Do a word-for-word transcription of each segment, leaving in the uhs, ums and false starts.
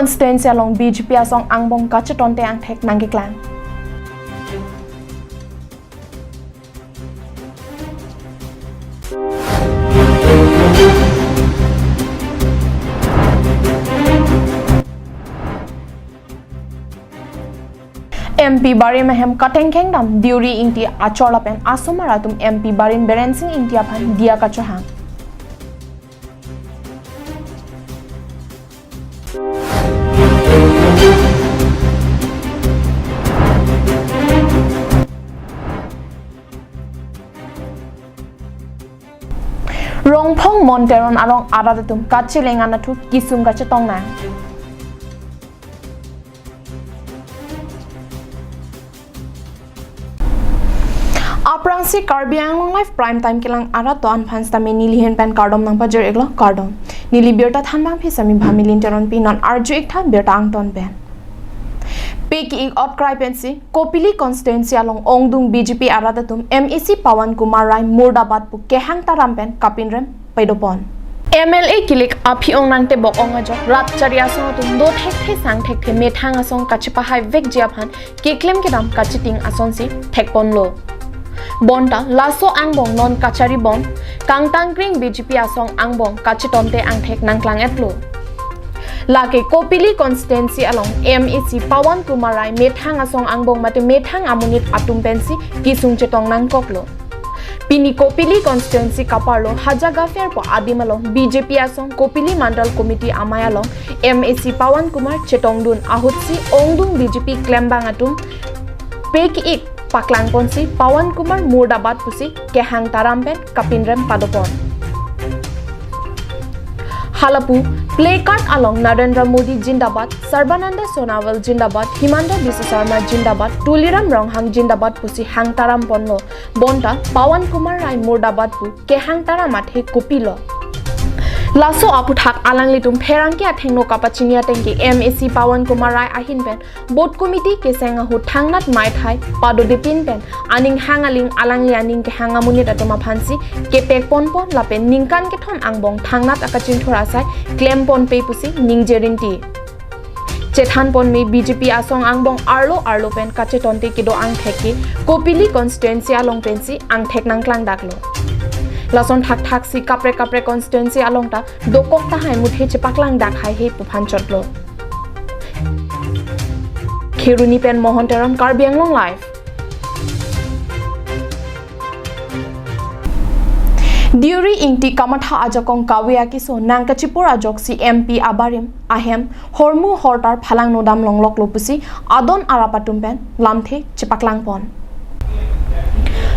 Constituency along B J P asong angbong kachetonte angthek nangkeklang. M P Barim ahem katengkeng dam Deuri Ingti achor lapen asomar atum M P Barim Biren Singh Ingti aphan diya kachohang. Rongphong Mon Teron arong arat atum kacheleng anatthu kesung kachetong nang. Aphrangsi Karbi Anglong Live Prime Time kelang arat do-an aphan sitame neli ahin pen kardom nangpajir-iklo, kardom. Neli birta thanbang phi sami Bhamilin Teronpi, non arju-iktha birta angton pen. Peki ik otkrai pensi Kopili constituency along ongdung B J P arat atum M A C Pawan Kumar Rai murdabad pu kehang taram pen kapinrem padopon. M L A kilik aphi ong nangtebok ong ajok rat chari asong atum do thekthe sang thekthe methang asong kachepahai vekji aphan keklem kedam kachiting asonsi thekponlo. Bonta laso angbong non kacharibom kangtangkring B J P asong angbong kachetonte angthek nangklang-etlo. Lake Kopili constituency along M A C Pawan Kumar Rai methang asong angbong mate methang amonit atum pensi kesung chetong nangkoklo. Pini Kopili constituency kaparlo Haja Gafer pu adim along B J P asong Kopili Mandal Committee amei along M A C Pawan Kumar chetongdun ahutsi ongdung B J P klembang atum peki ik paklangponsi Pawan Kumar murdabad pusi kehang taram pen kapinrem padopon. Halapu placard along Narendra Modi jindabad, Sarbananda Sonowal jindabad, Himanta Biswa Sarma jindabad, Tuliram Ronghang jindabad pusi hang taram ponlo. Bonta Pawan Kumar Rai murdabad pu kehang taram athe kopilo. Laso aphuthak alanglitum pherangke athengno kapachini atengke M A C Pawan Kumar Rai ahin pen Booth Committee keseng ahut thangnat maithai padodepin pen aning hang aling alangli aning kehang amonit atum aphansi kepek ponpon lapen ningkan kethom angbong thangnat akachinthur asai klem ponpe pusi ningje rinti. Chethan ponme B J P asong angbong arlo arlo pen kachetonte kedo angthek ke Kopili constituency along pensi angthek nangklangdaklo. Lason thakthaksi kaprek kaprek constituency along ta dokok tahai muthe chepaklangdak haihe pu phanchotlo. Kheroni pen Mohon Teron, Karbi Anglong Live. Deuri Ingti kamatha ajakong kave akeso nangkachipur ajoksi M P abarim ahem hormu hortar phalangno dam longloklo pusi adon arap atum pen lamthe chepaklangpon.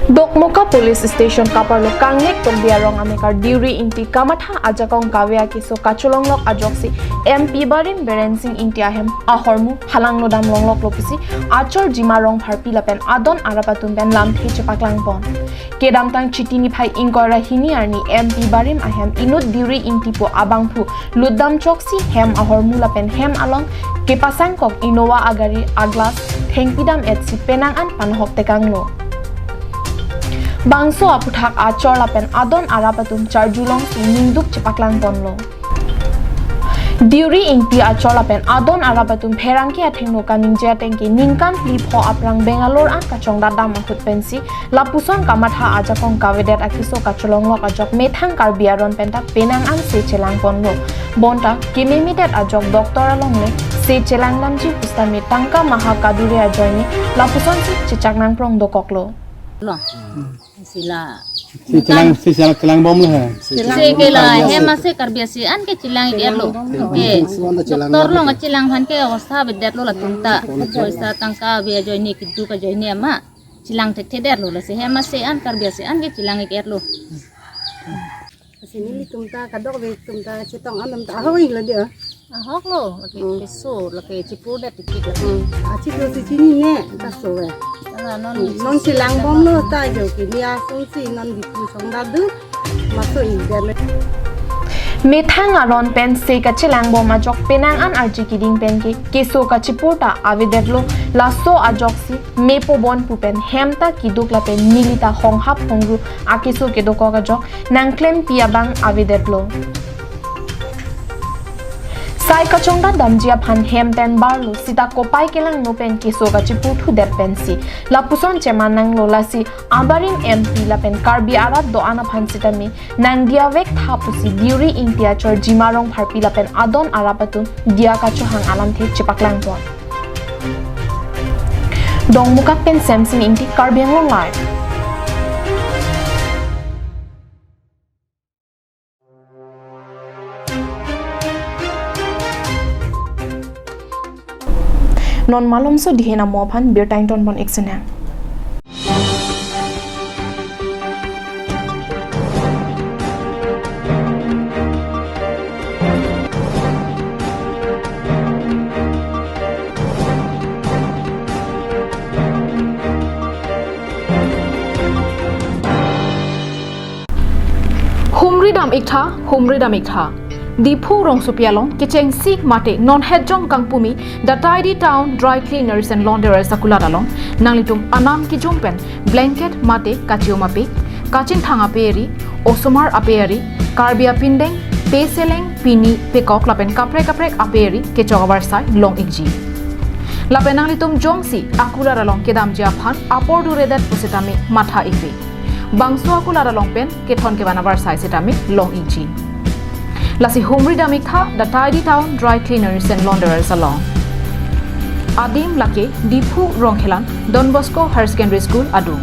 Dokmoka Police Station kaparlo Kangnek Tongbi arong amekar Deuri Ingti kamatha ajakong kave akeso kacholonglok ajoksi M P Barim Biren Singh Ingti ahem ahormu phalangno dam longloklo pusi achor Jima Rongpharpi lapen adon arap atum pen lamthe chepaklangpon. Kedamtang Chiti niphai ingkoi ra hini arni M P Barim ahem inut Deuri Ingti pu abangphu lutdam choksi hem ahormu lapen hem along kepasangkok Innova agari aglass thengpidam etsi penang an panohok tekanglo. Bangso aphuthak achor lapen adon arap atum charjulongsi ningduk chepaklangponlo. Deuri Ingti achor lapen adon arap atum pherangke athengno kaningje atengke ningkan phli pho aphrang Bangalore an kachongdat dam ahut pensi lapuson kamatha ajakong kavedet akeso kacholonglok ajok methang Karbi aron penta penang an se chelangponlo. Bonta kememedet ajok doctor alongle se chelangdamji pusitame tangka maha kadure ajoine lapusonsi chechak nangprong dokoklo. Lo. Sila. Si chelang, si chelang, chelangbomlo he. Chelang. Si ke la, hem ase Karbi ase an ke chelang-ik-etlo. Ke. Doctor along chelang aphan ke awastha avedetlo latum ta. Poisa tangka ave ajoine, keduk ajoine ama chelang thekthedetlo, lasi hem ase an Karbi ase an ke chelang-ik-etlo. Lasi nelitum ta kadokave atum ta chetong an atum ta ahok-iklo dia. Ahoklo, lake Hmm. keso, lake chipurdet tikit lake. Hmm. Achi to si chinine, ta so ve. Ala non Hmm. Non chelangbomlo ta jo ke ni asonsi non Diphu song dadu. Maso-ikdetlo. Methang aron pen se kachelangbom ajok penang an arji keding penke keso kachipur ta avedetlo, laso ajoksi mepo bon pu pen hem ta keduk lapen neli ta honghap hongru akeso kedokok ajok nangklempi abang avedetlo. Sai kachongdat damji aphan hem pen barlo sita kopai kelangno pen keso kachiputhudet pensi lapuson cheman nanglo, lasi abarim M P lapen Karbi arat do-an aphan sitame nangdiya vek tha pusi Deuri Ingti achor Jima Rongpharpi lapen adon arap atum diya kachohang alamthe chepaklang pon. Dongmukak pen Samson Ingti, Karbi Anglong Live. Non malomso dihen amo aphan birta ingtonpon iksinang. Humri dam iktha, humri dam iktha. Diphu rongsopi along kechengsi mate non hetjong kangpumi The Tidy Town Dry Cleaners and Launderers akulat along nanglitum anam kijum pen blanket mate kachium apik, kachinthang ape ari, osomar ape ari, Karbi apindeng, peseleng, pini, pekok lapen kaprek kaprek ape ari kechok avarsai long ikji. Lapen nanglitum jongsi akulat along kedamji aphan apor duredet pusitame matha ikri. Bangso akulat along pen kethon kevan avarsai sitame long ikji. Lasi humri dam iktha The Tidy Town Dry Cleaners and Launderers along. Adim lake Diphu Rongkhelan Don Bosco Higher Secondary School adung.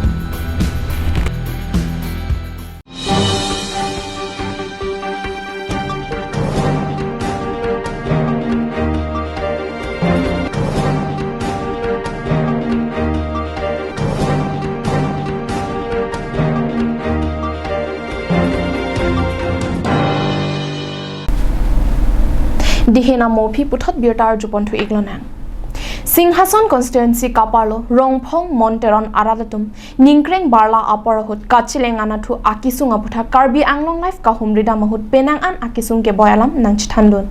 Dihen amo aphi puthot birta arjupon thu iklonang. Singhason constituency kaparlo Rongphong Mon Teron arat atum ningkreng barla apor ahut kachileng anathu akisung aputhak Karbi Anglong Live kahumri dam ahut penang an akisung keboi alam nangchethandun.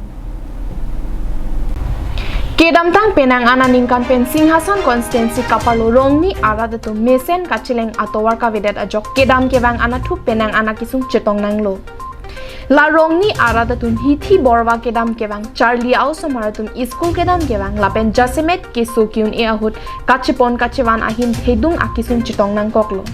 Kedamtang penang an aningkan pen Singhason constituency kaparlo Rongni arat atum mesen kachileng atovar kavedet ajok kedam kevang anathu penang an akisung chetong nanglo. La Rongni arat atum hithi borva kedam kevang, charli a-osomar atum school kedam kevang lapen jasemet keso ki-un-e ahut kachepon kachevan ahin thedung akisung chetong nangkoklo.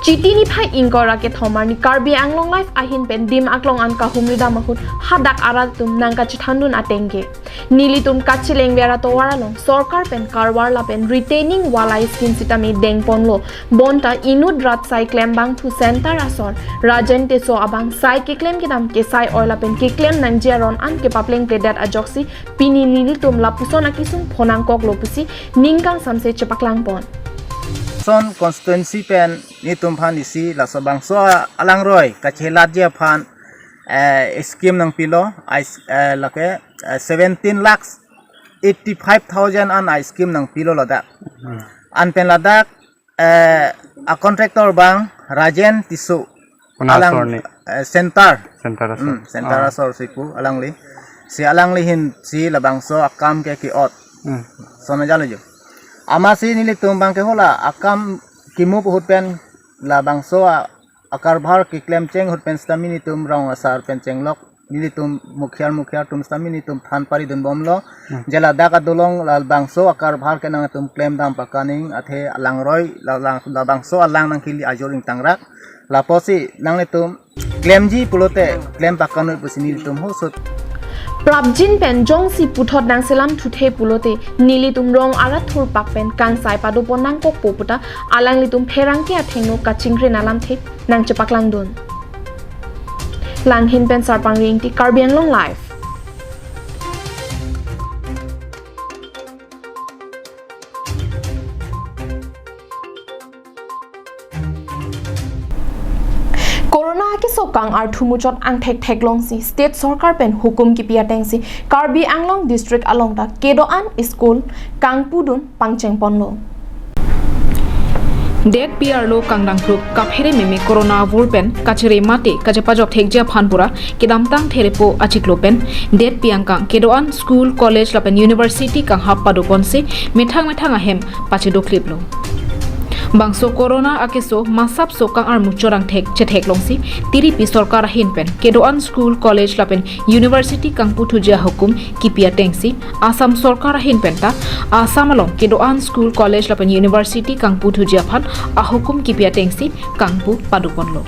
Chiti niphai ingkoi ra kethom arni Karbi Anglong Live ahin pen dim aklong an kahumri dam ahut hadak arat atum nangkachethandun ateng ke. Nelitum kachilengver atovar along sorkar pen karvar lapen retaining wall scheme sitame dengponlo. Bonta inut rat sai klembangthu center asor Rajen Teso abang sai keklem kedam kesai oi lapen keklem nangji aron an kepaplengpledet ajoksi pini nelitum lapuson akisung phonangkoklo pusi ning kangsamse chepaklangpon. Son constituency pen netum aphan isi laso bangso alangroi kachelatji aphan, eh, scheme nangpilo, ais-, eh, lake, eh, seventeen lakhs eighty-five thousand an a-scheme nangpilo ladak. Hmm. Anpen ladak, eh, a-contractor abang Rajen Tisso. Kona alang, asor ni? Eh, center. Center asor. Hmm, center, ah, asor si pu alangli. Si alangli ahin si labangso akam ke ki-ot. Hmm. Sona jalo jo. Amatsi nelitum abang ke hala akam kimu ahut pen labangso a-, akarbar keklem cheng ahut pen sitame nelitum rong asar pen chenglok nelitum mukhiar mukhiar atum sitame nelitum than paridunbomlo. Hmm. Je ladak adolong labangso akarbar ke nangtum klem dam pakaning athe alangroi la, la, labangso alang nangkili ajor ingtangrak. Lapusi nanglitum klemji pulote klem pakanoi pusi nelitum hosut. Prapjin pen jongsi puthot nangselam thuthe pulote nelitum rong arat thurpak pen kangsai padopon nangkokpo puta alanglitum pherangke athengno kachingri alamthe nangchepaklangdun. Langhin pen Sarpangri Ingti, Karbi Anglong Live. Corona akeso kang-arthu muchot angthek theklongsi state sorkar pen hukum kipi atengsi Karbi Anglong district along ta kedo-an school kangpudun pangchengponlo. Det P R lo kangdangphruk kaphere meme corona avur pen kachere mate kachepajok thekji aphan pura kedamtang therepo achiklo pen det piang kang kedo-an school, college lapen university kanghap padoponsi methang methang ahem pachedokliplo. Bangso corona akeso masapso kang-armu chorang thek chethek longsi tiripi sorkar ahin pen kedo-an school, college lapen university kangpu thuji ahukum kipi atengsi Assam sorkar ahin penta Assam along kedo-an school, college lapen university kangpu thuji aphan ahukum kipi atengsi kangpu padoponlo.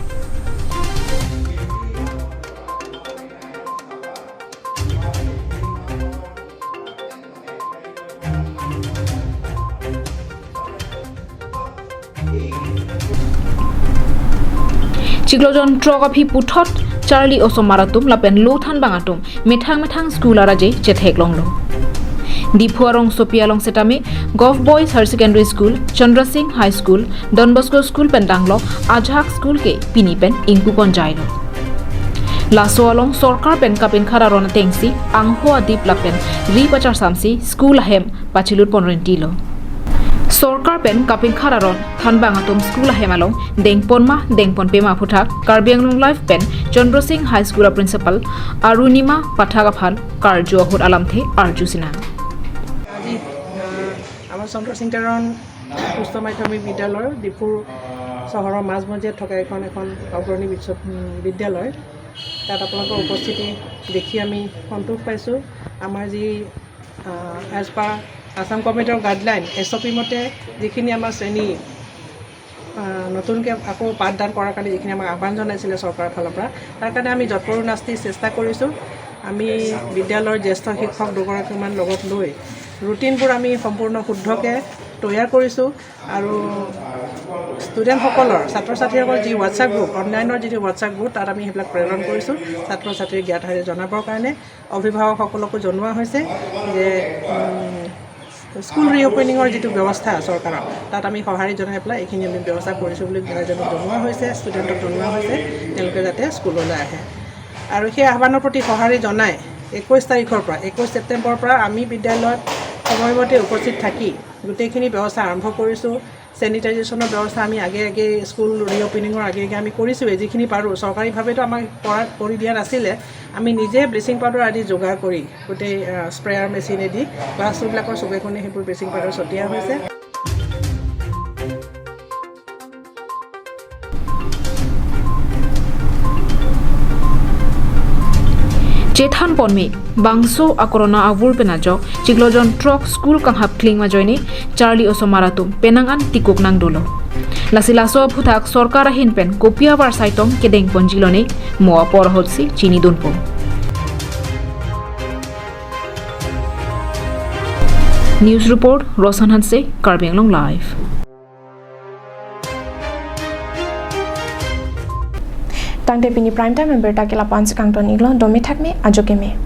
Chiklo jon throk aphi puthot charli osomar atum lapen lo thanbang atum methang methang school araje chethek longlo. Diphu arongsopi along setame Govt Boys Higher Secondary School, Chandra Singh High School, Don Bosco School pen danglo ajahak school ke pini pen ingpupon jailo. Laso along sorkar pen kapinkhat aron atengsi angho adip lapen ri pacharsamsi school ahem pachilut ponrentilo. Sorkar pen kapinkhat aron thanbang atum school ahem along dengponma dengponpema aphuthak Karbi Anglong Live pen Chandra Singh High School a principal Arunima Pathak aphan karju ahut alamthe arjusinang. আজি, আহ, আমাৰ চন্দ্ৰ সিং তেৰণ উচ্চ মাধ্যমিক বিদ্যালয়, ডিফু চহৰৰ মাজমজিয়াত থকা এখন, এখন অগ্ৰণী বিশ্ব-, উম, বিদ্যালয়। তাত আপোনালোকৰ উপস্থিতি দেখি আমি সন্তোষ পাইছোঁ। আমাৰ যি, আহ, এজ পাৰ আছাম গভৰ্ণমেণ্টৰ গাইডলাইন, এছ অ' পি মতে যিখিনি আমাৰ শ্ৰেণী, আহ, নতুনকৈ আকৌ পাঠদান কৰাৰ কাৰণে যিখিনি আমাক আহ্বান জনাইছিলে চৰকাৰৰ ফালৰ পৰা, তাৰ কাৰণে আমি যৎপৰোনাস্তি চেষ্টা কৰিছোঁ। আমি বিদ্যালয়ৰ জ্যেষ্ঠ শিক্ষক দুগৰাকীমান লগত লৈ ৰুটিনবোৰ আমি সম্পূৰ্ণ শুদ্ধকৈ তৈয়াৰ কৰিছোঁ আৰু ষ্টুডেণ্টসকলৰ, ছাত্ৰ ছাত্ৰীসকলৰ যি WhatsApp গ্ৰুপ, অনলাইনৰ যিটো WhatsApp গ্ৰুপ, তাত আমি সেইবিলাক প্ৰেৰণ কৰিছোঁ ছাত্ৰ ছাত্ৰীৰ জ্ঞাত হাৰে জনাবৰ কাৰণে। অভিভাৱকসকলকো জনোৱা হৈছে যে, উম, স্কুল ৰিঅপেনিঙৰ যিটো ব্যৱস্থা চৰকাৰৰ, তাত আমি সঁহাৰি জনাই পেলাই এইখিনি আমি ব্যৱস্থা কৰিছোঁ বুলি গাৰ্জেনক জনোৱা হৈছে, ষ্টুডেণ্টক জনোৱা হৈছে, তেওঁলোকে যাতে স্কুললৈ আহে। আৰু সেই আহ্বানৰ প্ৰতি সঁহাৰি জনাই একৈছ তাৰিখৰ পৰা, একৈছ ছেপ্টেম্বৰৰ পৰা আমি বিদ্যালয়ত সময়মতে উপস্থিত থাকি গোটেইখিনি ব্যৱস্থা আৰম্ভ কৰিছোঁ। ছেনিটাইজেশ্যনৰ ব্যৱস্থা আমি আগে আগে স্কুল ৰিঅপেনিঙৰ আগে আগে আমি কৰিছোঁৱেই, যিখিনি পাৰোঁ। চৰকাৰীভাৱেতো আমাক কৰা, কৰি দিয়া নাছিলে, আমি নিজে ব্লিচিং পাউডাৰ আদি যোগাৰ কৰি গোটেই, আহ, স্প্ৰেয়াৰ মেচিনেদি ক্লাছৰুমবিলাকৰ চুকে কোণে সেইবোৰ ব্লিচিং পাউডাৰ ছটিওৱা হৈছে। Chethan ponme, bangso a corona avur pen ajok chiklo jon throk school kanghap kling ajoine charli osomar atum penang an tikuk nangdolo. Lasi laso aphuthak sorkar ahin pen kopi avarsai tong kedengponjilone, mo apor ahutsi chinidunpo. News report, Roshan Hanse, Karbi Anglong Live. Tangte pini prime time abirta ke la-an si kangton-iklo, dome thakme, ajo keme.